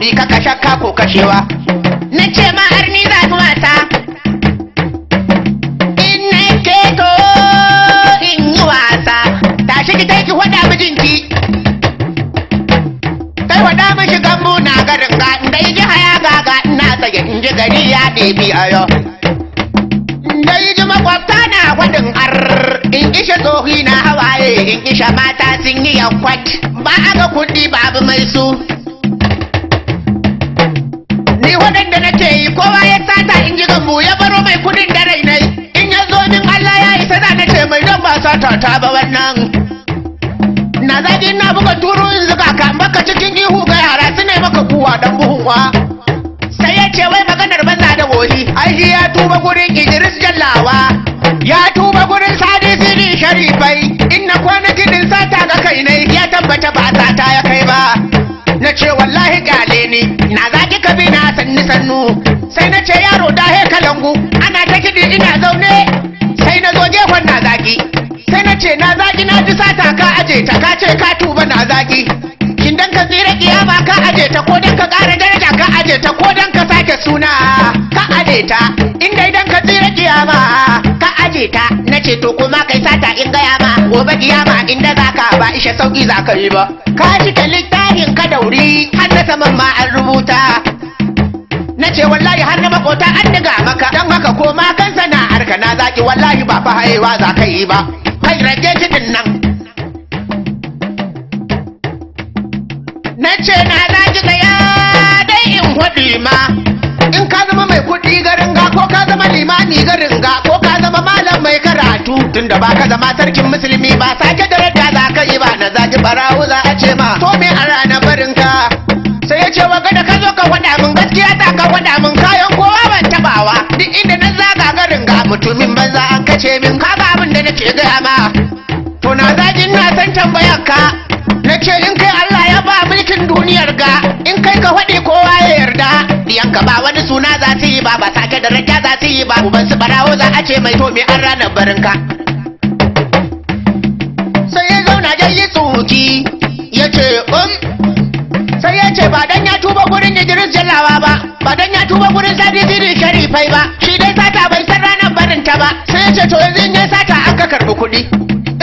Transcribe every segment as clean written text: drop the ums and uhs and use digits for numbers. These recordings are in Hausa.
dauri kaka shakka ko kashewa. Na ce ma har ni za ni wasa. In na keto in yi wasa. Tashi ki tai ki faɗa mijinki. Kai faɗa mishi gambo na garin ga inda yi ji haya gaga ina tsaye in ji gari ya ɗebi ayo. Da yi ji makwabta na gwadin ar in ishe tsohi na hawaye in ishe mata sun yi yankwat ba a ga kuɗi babu mai su. Ni waɗanda nake yi kowa ya sata in ji gambo ya baro mai kuɗin da rainai in ya zo min Allah ya isa za na ce mai don ba sata ta ba wannan. Na zagi na buga turu in zuga ka maka cikin ihu ga yara su ne maka kuwa dan buhun wa. Sai ya ce wai maganar banza da wohi ai shi ya tuba gurin Idris Jallawa ya tuba gurin Sadi Sidi Sharifai in na kwana kidin sata ga kai ne ya tabbata ba sata ya kai ba. Na ce wallahi gale ni na zagi ka bi na sanni sannu sai na ce yaro da he kalangu ana ta kidi ina zaune sai na zo jefan na zagi sai na ce na zagi na ji sata ka aje ta ka ce ka tuba na zagi kin dan ka tsira kiyama ka aje ta ko dan ka ƙara daraja ka aje ta ko dan ka sake suna ka aje ta in dai dan ka tsira kiyama ka aje ta. Na ce to kuma kai sata in gaya ma gobe kiyama inda zaka ba ishe sauki zaka yi ba ka cika littafin ka dauri har na saman ma an rubuta. Na ce wallahi har na makota an diga maka dan haka koma kan sana'ar ka na zaki wallahi ba fa haihuwa za ka yi ba kai rage kiɗin nan. Na ce na zaki tsaya dai in faɗi ma in ka zama mai kuɗi garin ga ko ka zama limami garin ga ko ka zama malam mai karatu tunda ba ka zama sarkin musulmi ba sake daraja za ka yi ba na zaki barawo za a ce ma to me a ranar barin ka. Sai ya ce wa gada ka zo ka faɗa min gaskiya ta ka faɗa min kayan kowa ban tabawa duk inda na zaga garin ga mutumin banza an kace min kaga abin da nake gaya ma. To na zagin na san tambayar ka na ce in kai Allah ya ba mulkin duniyar ga in kai ka faɗi kowa ya yarda diyanka ba wani suna za su yi ba ba sake daraja za su yi ba uban su barawo za a ce mai to me an ranar barin ka. Sai ya zauna ya yi tsoki ya ce sai ya ce ba dan ya tuba gurin Idris Jallawa ba ba dan ya tuba gurin Sadi Sidi Sharifai ba shi dai sata bai san ranar barin ta ba. Sai ya ce to yanzu in ya sata an ka karɓi kuɗi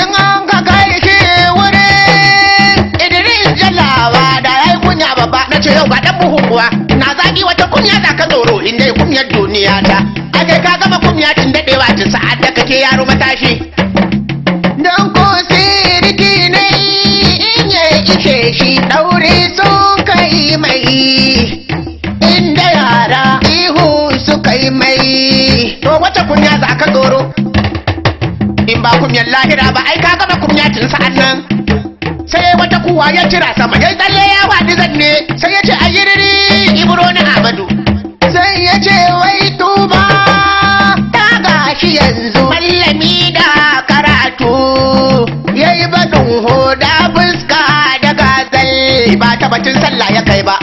in an ka kai shi wurin Idris Jallawa da yayi kunya babba. Na ce yau ba dan buhun kuwa na zagi wata kunya za ka tsoro in dai kunyar duniya ta ake ka gama kunya tun daɗewa tun sa'ad da kake yaro matashi. Dan ko sirki ne in ya ishe shi ɗaure sun kai mai inda yara ihu suka yi mai to wace kunya za ka tsoro in ba kunyar lahira ba ai ka gama kunya tun sa'an nan. Sai wata kuwa ya cira sama ya tsalle ya waɗi zanne sai ya ce ayyiriri Ibro na Amadu. Sai ya ce wai tuba ta gashi yanzu mallami da karatu yayi baɗin hoda fuska da gazal ba ta batun sallah ya kai ba.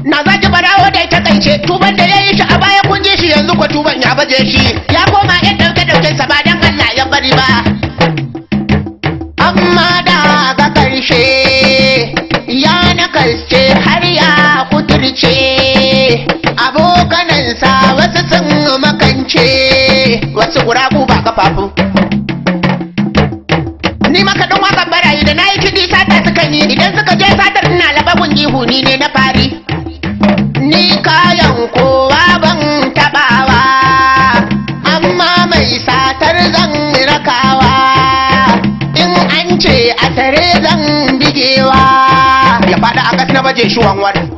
Na zaki barawo da ita kaice tuban da yayi shi a baya kun ji shi yanzu ko tuban ya baje shi ya koma yan dauke dauken sa ba dan Allah ya bari ba. Amma daga karshe ya nakalce har ya kuturce abokanansa wasu sun makance wasu guragu ba kafafu. Ni makaɗin waƙar barayi da na yi kiɗi sata sukan yi idan suka je satar ina labagun ihu ni ne na fari. Ni kayan kowa ban taɓawa amma mai satar zan rakawa in an ce a tare zan bigewa ya faɗa a gas na baje shi wanwan.